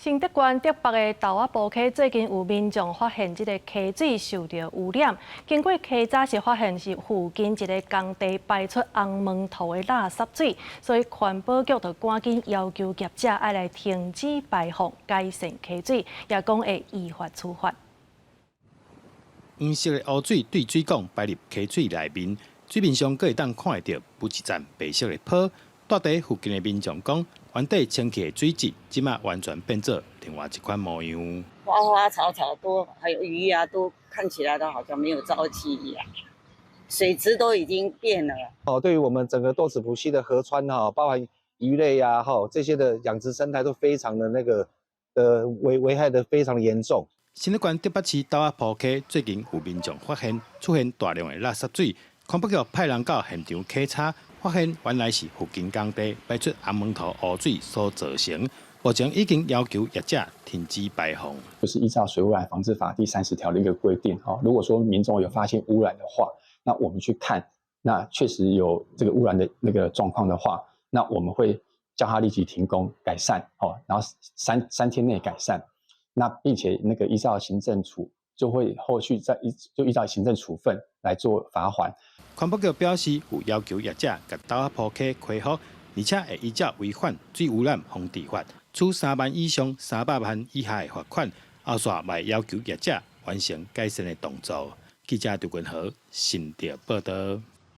新竹縣竹北的豆仔埔溪最近有民眾發現這个溪水受著污染，經過稽查時發現是附近一个工地排出紅毛塗的垃圾水，所以環保局就趕緊要求業者愛來停止排放，改善溪水，也講會依法處罰。黃色的污水對水管排入溪水內面，水面上閣會當看會著浮一層白色的泡。蹛佇附近的民眾講，原底清澈的水質，這馬完全變做另外一款模樣。花花草草都，還有魚啊，都看起來都好像沒有朝氣一樣，水質都已經變了。哦，對於我們整個豆子埔溪的河川哈，包含魚類呀、哈這些的養殖生態都非常的那個的危害的非常的嚴重。新竹縣竹北市豆仔埔溪最近有民眾發現出現大量的垃圾水，環保局派人到現場稽查，發現原來是附近工地排出紅毛塗污水所造成。目前已經要求業者停止排放。就是依照水污染防治法第30條的一個規定，哈，如果說民眾有發現污染的話，那我們去看，那確實有這個污染的那個狀況的話，那我們會叫他立即停工改善，哦，然後三天內改善，那並且那個依照行政處就會後續再依照行政處分來做罰鍰。環保局表示，有要求業者共豆仔埔溪恢復，而且會依照違反水污染防治法，處3萬以上300萬以下的罰款。後續嘛會要求業者完成改善的動作。記者劉君和新竹報導。